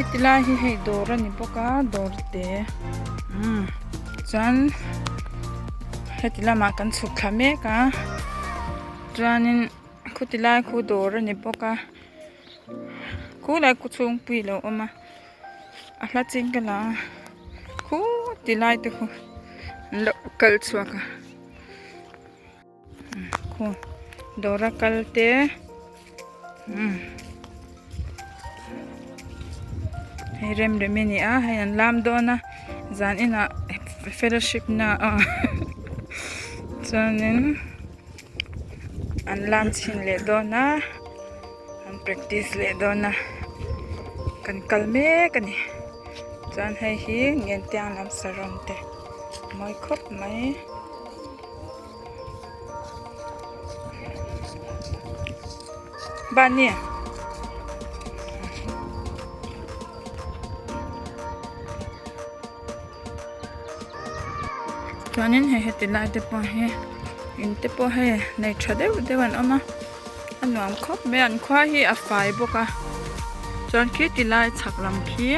Heti lai hi hei dawr a ni bawk a dawr te umm chuan heti lamah kan chhuk thla mek a chuanin khuti lai khu dawr a ni bawk a khulai khu chhungpui a lo awm a a hla ching ka la a khuti lai te khu an lo kal chhuak a. Khu dawra kal te umm hei rem rem a ni a hei an lam dawn a zan inah fellowship na a chuanin an lam chhin leh dawn a an practice leh dawn a kan kal mek a ni chuan hei hi Ngentiang lam saron te mawi khawp mai. Bani chuanin hei heti lai te pawh hi in te pawh hei nei tha deuh deuh an awm a a nuam khawp mai a an khua hi a fai bawk a chuan khi ti lai chhak lam khi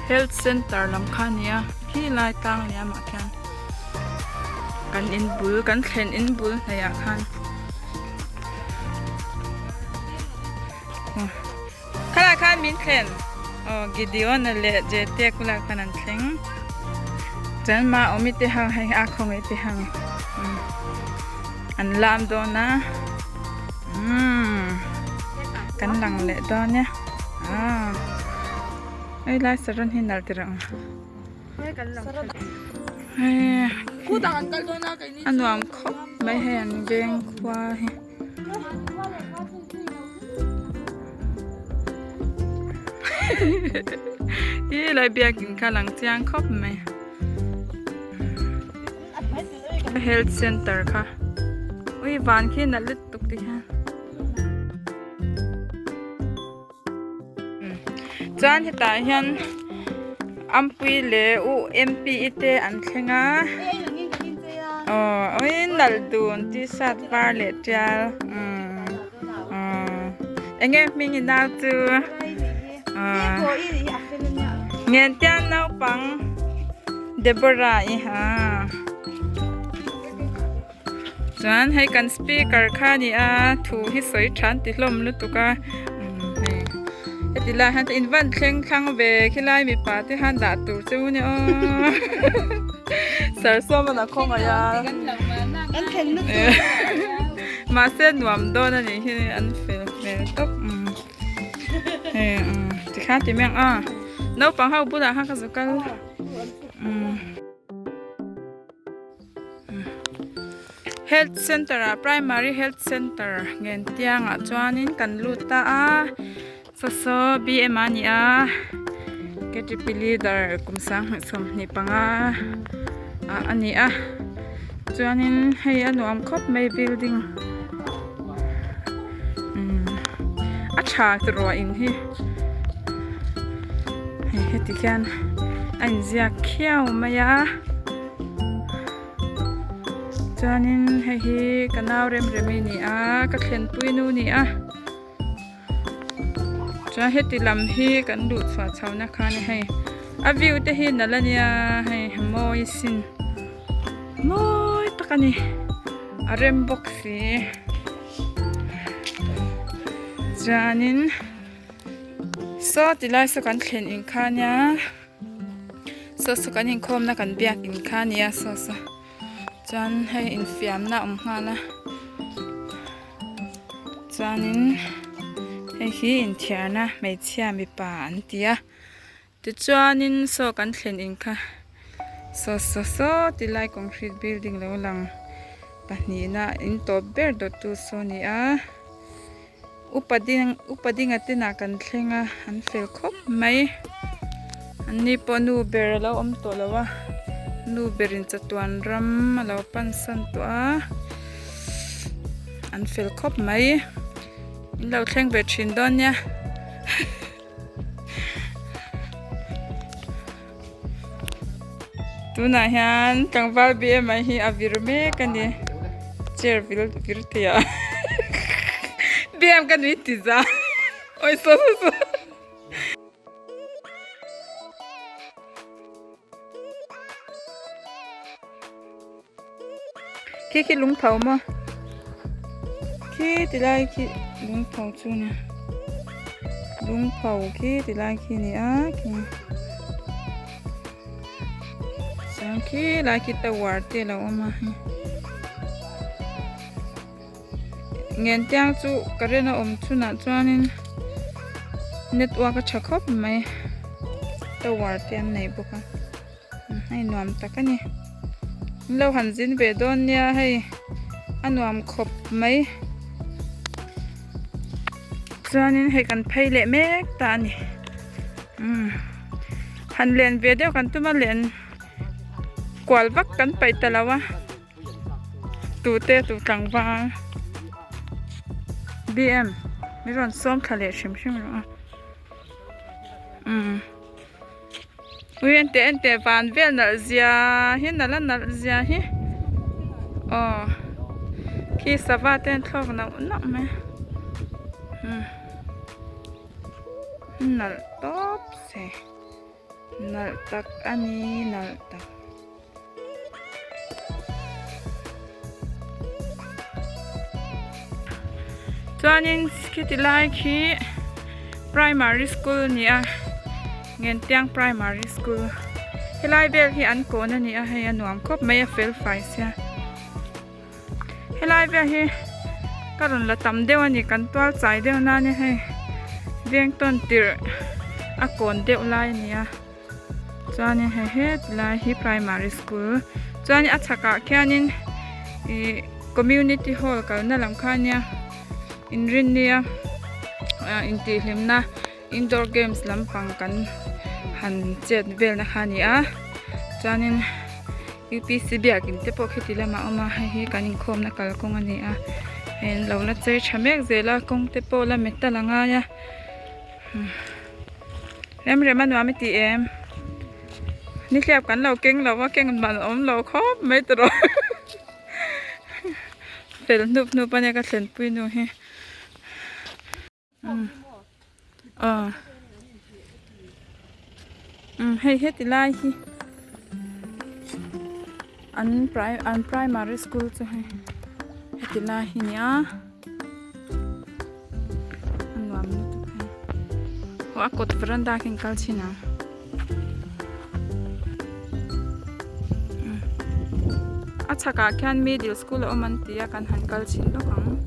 health center lam kha a ni a khi lai tlang liam ah khian. Kan in bul kan thlen in bul hnaih ah khan khalai khan min thlen aw Gideon a leh Jete kulai khan an thleng chuan mah awmi te ho hei a khawngaih te ho an lam dawn a umm kan lang leh dawn e ah hei lai saron hi nalh tirh ang. A nuam khawp mai hei an veng khua hi. Hi lai biakin kha lang chiang khawp mai. Health center kha. Ui van khi nalh lutuk ti hian. Chuan hetah hian Ampui leh U M_P i te an thleng a aw awin nalh dun t-shirt var leh tial umm umm eng nge hming i nau chu aw Ngentiang naupang Deborah i ha. Chuan hei kan speaker kha a ni a thu hi sawi tha an ti hlawm lutuk a umm hei heti lai hian in van thleng thlang ve khilai mipa te khan dah tur chu nia aw sarsawm a khawngaih a mahse nuam dawn a nih hi an fel hmel tawp umm hei umm tikhan ti mai ang a naupang ho bulah khan ka zu kal umm. Health center ah primary health center Ngentiang ah chuanin kan lut ta a saw saw B_M a ni a K_T_P leader kum sanghnih 25 ah a ni a chuanin hei a nuam khawp mai building umm a tha tiraw in hi hei heti khian a inziak khiau mai a. Chuanin hei hi ka nau rem rem i ni a ka thlenpui nu ni a chuan heti lam hi kan luh chhuah chho na kha ni hei a view te hi nalh a nia hei mawi sin mawi tak a ni a rem bawk si chuanin saw ti lai saw kan thlen in kha nia. Saw saw kan inkhawmna kan biak in kha a nia saw saw chuan hei infiamna a awm nghal a chuanin hei hi inthiarna hmeichhia mipa an ti a tichuanin saw kan thlen in kha saw saw saw ti lai concrete building lo lang pahnihna in tawp ber dawttu saw a ni a. Upa ding upa dinga ten ah kan thleng a an fel khawp mai an ni pawh nu ber a lo awm tawh lo a nu berin chatuan ram a lo pan san tawh a an fel khawp mai in lo thleng ve thin dawn nia. Tunah hian tlangval B_M_I hi a vir mek a ni chair vil vir thei a B_M ka nui ti za awi saw saw saw. Khi khi lungtho maw? Khi ti lai khi lungtho chu nia. Lungtho khi ti lai khi ni a khi. Chuan khi lai khi tower te a lo awm a hei. Ngentiang chu current a awm chhunah chuanin network a tha khawp mai. Tower te an nei bawk a. Hei nuam tak a ni. An lo han zin ve dawn nia hei a nuam khawp mai. Chuanin hei kan phei leh mek ta a ni. Umm han len ve deuh kan tum a len kual vak kan paih ta lo a. Tute tu tlangval B_M min rawn sawm thla leh hrim hrim rawh a. Umm. Ui ente ente van vel nalh zia hi nalh a nalh zia hi aw khi sava te an thlawk nauh nauh mai a umm nalh tawp se nalh tak a ni nalh tak. Chuanin khiti lai khi primary school a ni a Ngentiang primary school helai vel hi an kawn a ni a hei a nuam khawp mai a fel fai sia helai vel hi ka rawn la tam deuh a ni kan tual chai deuh nan e hei veng tawn tirh a kawn deuh lai a ni a. Chuanin hei heti lai hi primary school chuanin a chhakah khianin ihh community hall kalna lam kha ania inrinnia ah intihhlimna indoor games lampang kan han chet velna kha a ni a chuanin U_P_C biakin te pawh khiti lamah a awm a hei hi kan inkhawmna kalkawng a ni a hei an lo la chei tha mek zel a kawng te pawh la metal a ngai a. Rem rem a nuam i ti em? Nihliap kan lo keng lo a, keng man awm lo khawp mai tawh Fel hnup hnup a nia ka thlenpui nu hi. Umm aw umm hei heti lai hi an an primary school chu hei heti lai hi nia. A nuam lutuk hei. Aw a kawt veranda khi an kal thin ang. A chhakah khian middle school a awm an ti a kan han kal chhin lawk ang.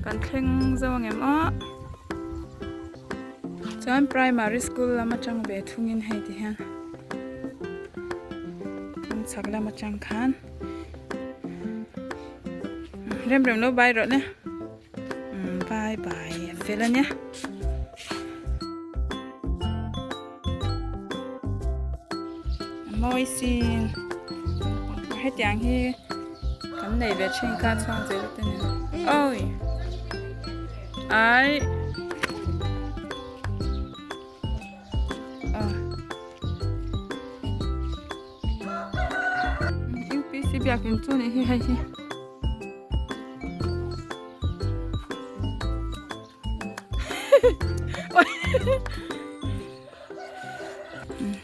Kan thleng zo angem aw. Chuan primary school lam atang ve thungin hei ti hian an chhak lam atang khan. Rem rem lo bai rawh le umm bye bye a fel ania. A mawi sin hetiang hi kan nei ve thin kha chhuang zel te nen awi ai. UPC biakin chu nih hi hei hi.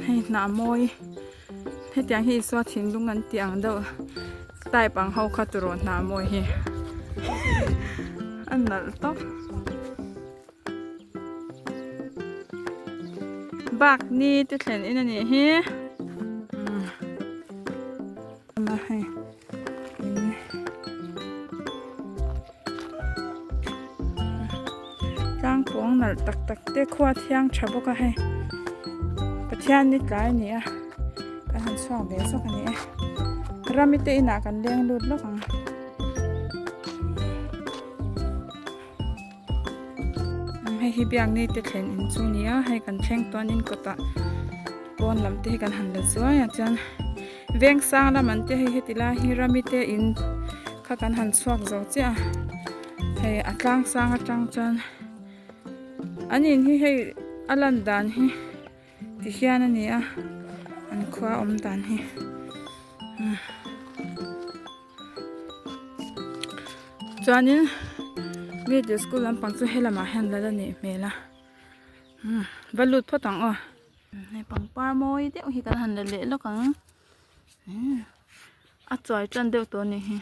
Hei hnah mawi hetiang hi Isua thinlung an tih ang deuh type ang ho kha turaw hnah mawi hi a nalh tawp. Bak ni te thlen in a nih hi umm hei in tlang pawng nalh tak tak te khua thiang tha bawk a hei Pathian ni tlai a ni a kan han chhuak ve zawk a ni e rami te inah kan leng lut lawk ang. Hei hi biakni te thlen in chu a ni a hei kan thleng tuanin kawtah pawn lam te hi kan han la zuai a chuan veng sang lam an te hei heti lai hi rami te in kha kan han chhuak zo chiah a hei a tlang sang atang chuan an in hi hei a lan dan hi ti hian a ni a an khua awm dan hi. Chuanin middle school lampang chu helamah hian lal a nih hmel a umm va lut phawt ang aw hei pangpar mawi deuh hi kan han la leh lawk ang a chuai tan deuh tawh a nih hi.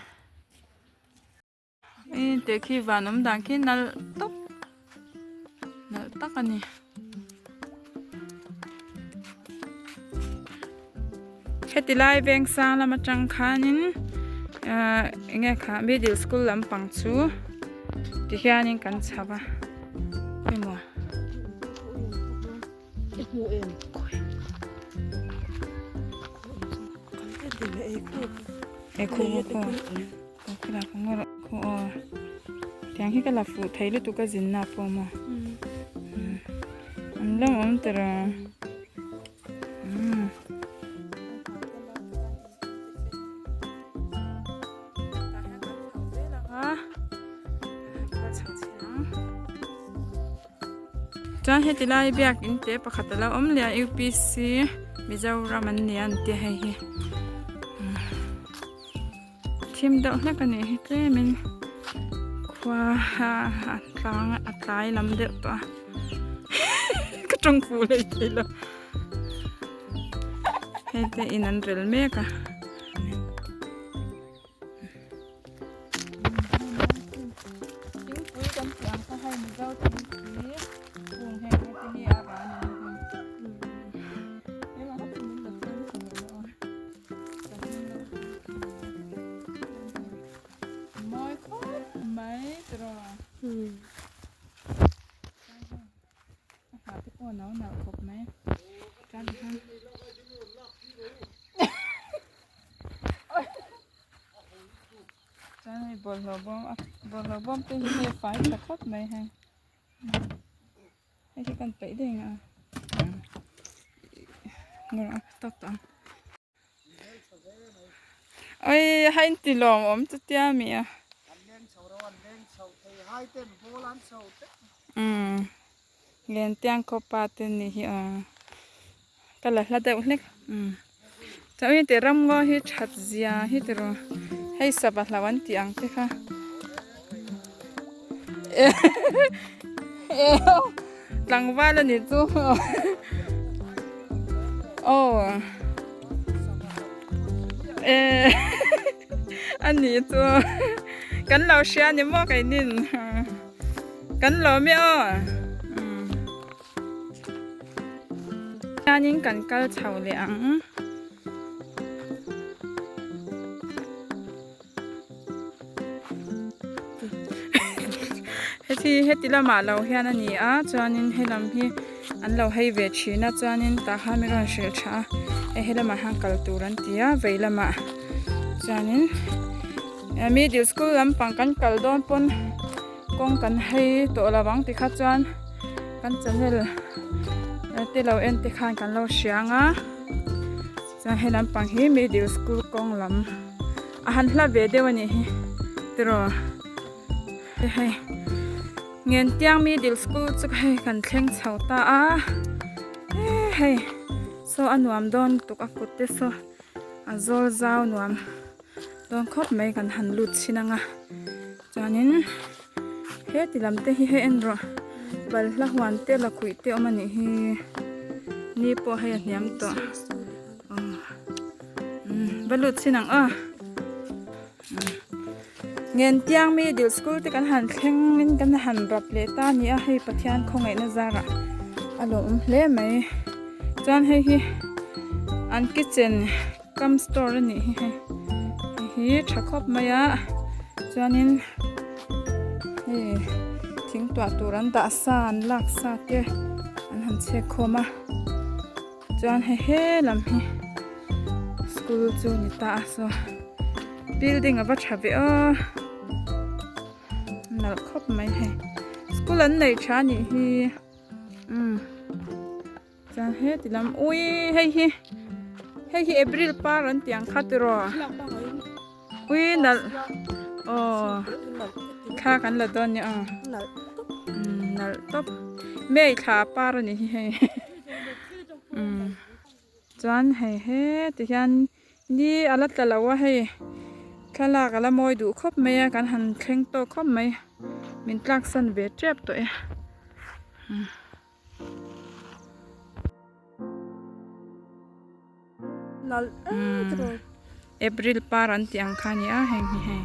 I teh khi van awm dan khi nalh tawp nalh tak a ni. Heti lai veng sang lam atang khanin ahh eng nge kha middle school lampang chu tihianin kan chho a emaw. Tiang hi ka la fuh thei lutuk a zinna pawh maw an lo awm tawh a. Chuan heti lai biakin te pakhat a lo awm leh a UPC Mizoram an ni a an tia hei hi thim deuh hlek a nih hi tlemin khua a tlang a tlai lam deuh tawh a ka tawng fuh leh thei lo hei te in an rel mek a. Thingpui kan tih ang kha hei Mizo thingpui kung heng te hi a rah a ni a hei. Mawi khawp mai tiraw. A hnah te pawh a no nalh khawp mai chuan tikhan chuan hei bawlhhlawh bawm a bawlhhlawh bawm te hi hei a fai tha khawp mai hei hei hi kan peih daih ang a tawk tawh ang. Oi ha in ti lawm awm chu tia mi a. Umm Liantiang khawpa te ni hi a ka la hla deuh hlek umm chuan heti ramngaw hi that zia hi tiraw hei sava hlo an tih ang te kha tlangval a ni chu aw eh a ni chu kan lo hria ni maw keinin kan lawm e aw hianin kan kal chho leh ang. Heti heti lamah lo hian a ni a chuanin helam hi an lo hei ve thin a chuanin tah khan mi rawn hrilh tha a hei helamah hian kal tur an ti a vei lamah chuanin middle school lampang kan kal dawn pawn kawng kan hei tawh lo ang tikha chuan kan channel te lo en te khan kan lo hria ang a. Chuan he lampang hi middle school kawng lam a han hla ve deuh a nih hi tiraw hei Ngentiang middle school chu hei kan thleng chho ta a hei saw a nuam dawn tuk a kut te saw a zawl zau nuam dawn khawp mai kan han lut chhin ang a chuanin heti lam te hi hei en rawh balhla huan te lakhuih te awm a nih hi ni pawh hei a hniam tawh va lut chhin ang aw Ngentiang middle school te kan han thleng in kan han rap leh ta a ni a hei Pathian khawngaihna zarah a lawmawm hle mai chuan hei hi an kitchen Kam store a nih hi hei hei hi tha khawp mai a chuanin hei thing tuah tur an dah sa an lak sa te an han chhek khawm a chuan hei he lam hi school chu ni ta a saw building a va tha ve aw nalh khawp mai hei school an neih tha a nih hi umm. Chuan heti lam ui hei hi hei hi April par an tih ang kha tiraw ui nalh aw thla kan la dawn nia aw nalh tawp May thla par a ni hi hei umm chuan hei heti hian ni a la tla lo a hei thlalak a la mawi duh khawp mai a kan han thleng tawk khawp mai min tlak san ve tep tawh e. April par an tih ang kha a ni a heng hi hei.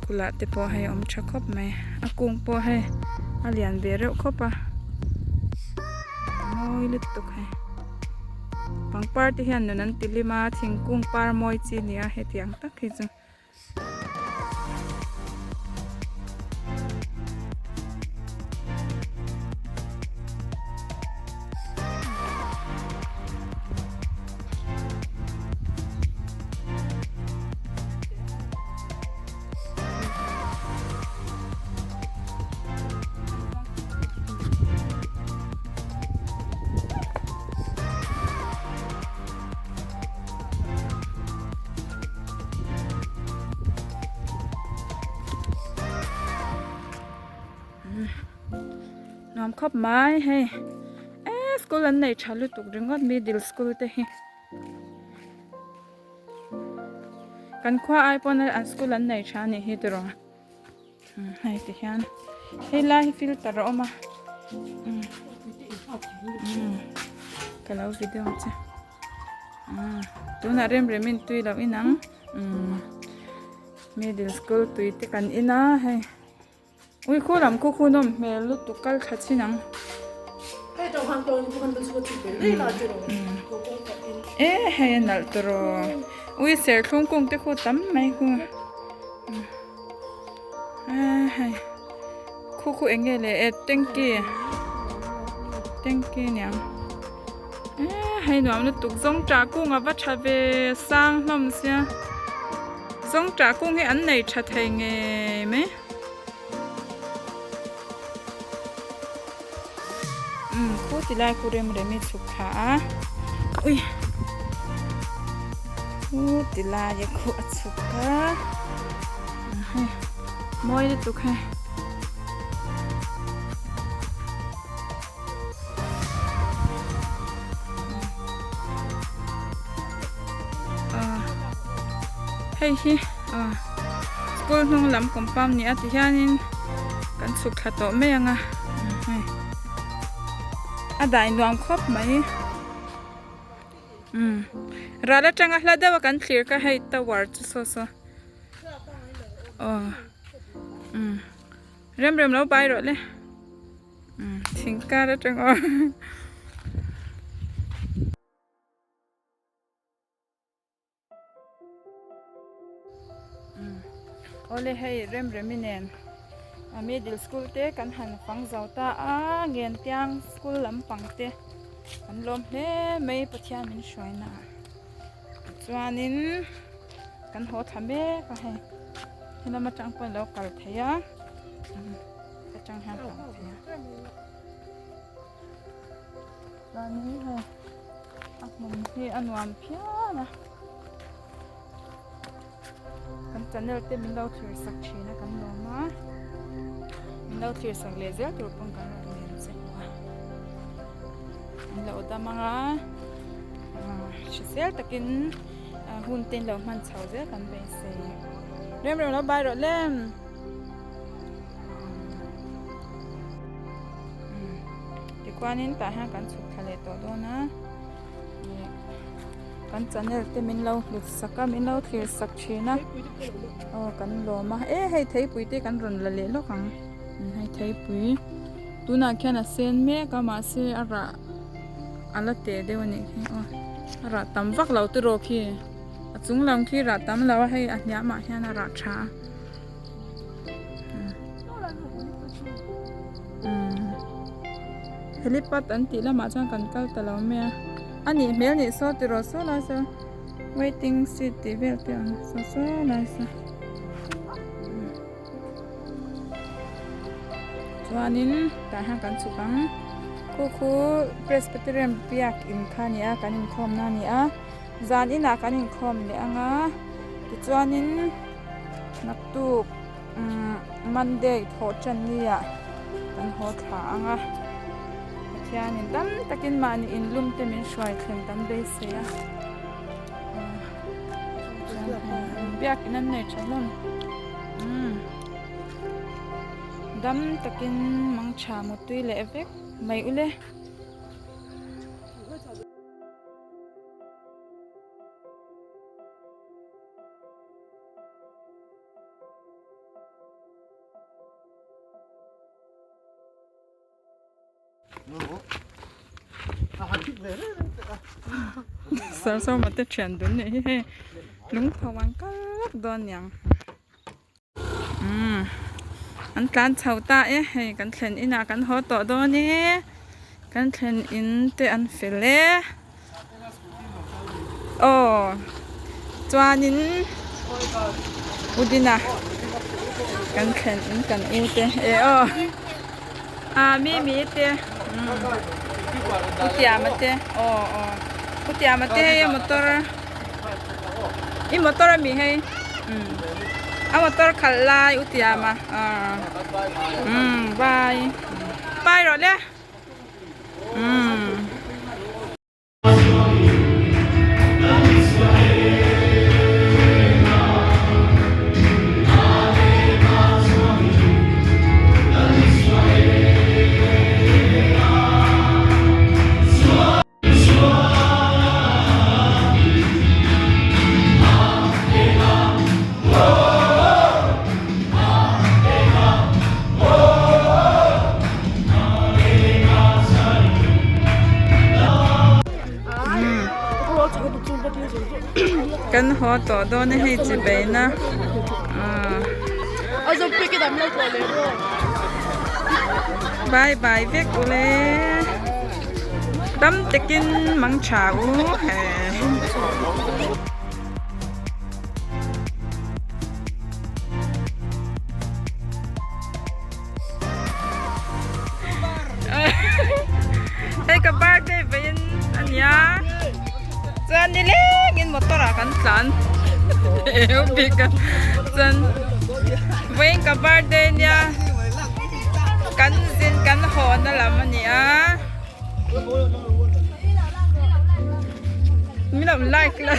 School ah te pawh hei a awm tha khawp mai a kung pawh hei a lian ve reuh khawp a mawi lutuk hei pangpar te hian nun an ti hlim a thingkung par mawi chi a ni a hetiang tak hi chu. Nuam khawp mai hei eee school an nei tha lutuk ringawt middle school te hi. Kan khua ai pawn an school an nei tha anih hi tiraw hei ti hian hei lai hi filter a awm a ka lo video ang che tunah rem rem in tui loh in ang middle school tui te kan in a hei. Ui khu lam khu khu nawm hmel lutuk kal thla chin ang. E hei a nalh tawh ui serthlum kung te khu tam mai khu a hei khu khu eng nge le e tanky tanky aniang e hei nuam lutuk zawngṭah kung a va tha ve sang hlawm sia. Zawngṭah kung hi an nei ṭha thei ngei mai. Umm khu ti lai khu rem rem i chhuk thla a. Ui khu ti lai a khu a chhuk a. Hei mawi lutuk hei. Hei hi school hnung lam compound ni a ti hianin kan chhuk thla tawh mai ang a hei a dai nuam khawp mai umm ral atanga hla deuh a kan thlir kha hei tower chu saw saw aw umm rem rem lo bai rawh le. Thing kar atang aw. Awle hei rem remi nen a middle school te kan han fang zo ta a Ngentiang school lampang te an lawm hle mai Pathian min hruai na ah tichuanin kan haw thla mek a hei helam atang pawh alo kal thei a. Atang hian ka hmu thei a chuanin hei a hmun hi a nuam phian a kan channel te min lo thlir sak thin a kan lawm a min lo thlir sak leh zel tur pawn kan rawn nen che a an lo dam ang a hrisel takin hun te in lo hman chho zel kan beisei rem rem lo bai rawh lem. Tichuanin tah hian kan chhuk thla leh tawh dawn a ih kan channel te min lo hlut sak a min lo thlir sak thin a aw kan lawm a e hei theipui te kan rawn la leh lawk ang hei theipui tunah khian a sen mek a mahse a rah a la teh deuh a nih khi aw a rah tam vak lo tiraw khi a chung lam khi rah tam lo a hei a hniamah hian a rah tha a. Helipad an tih lamah chuan kan kal ta lo mai a a nih hmel nih saw tiraw saw lai saw waiting seat tih vel te ang saw saw lai saw chuanin tah hian kan chhuk ang khu khu Presbyterian biak in kha a ni a kan inkhawmna a ni a zan inah kan inkhawm leh ang a tichuanin. Naktuk umm Monday thawh tan ni ah kan haw thla ang a Pathianin tam takin mahni inlum te min hruai thleng kan beisei a biakin an nei tha hlawm umm dam takin mangtha mutui leh vek mai ule. Sir Sawma te thian dun nih hi hei lungtho an kal lawk dawn niang. Umm an tlan chho ta e hei kan thlen inah kan haw tawh dawn e kan thlen in te an fel e aw chuanin Udina kan thlen in kan u te e aw ah mimi te umm u tiama te aw aw u tiama te hei motor. I motor ami hei umm a motor khalh lai u tiam a umm bye bye rawh le umm. Kan haw tawh dawn a hei chi beina bye bye vek ule. Tam takin mang tha u he. Hei ka birthday vawiin a nia chuan nilengin motor ah kan tlan eu bik a chuan vawiin ka birthday nia kan zin kan haw na lam a ni a. Min lo like la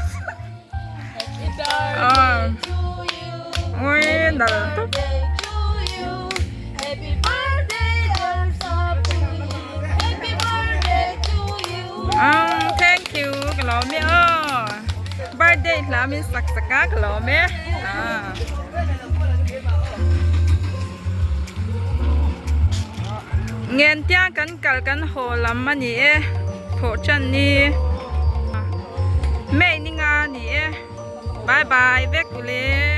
Ui nal tawp. Um, thank you ka lawm e aw. Birthday hla min sak sak a ka lawm e. Ah. Ngen tiang kan kal kan haw lam a ni e thawh tan ni May ni nga a ni e bye bye vek ule.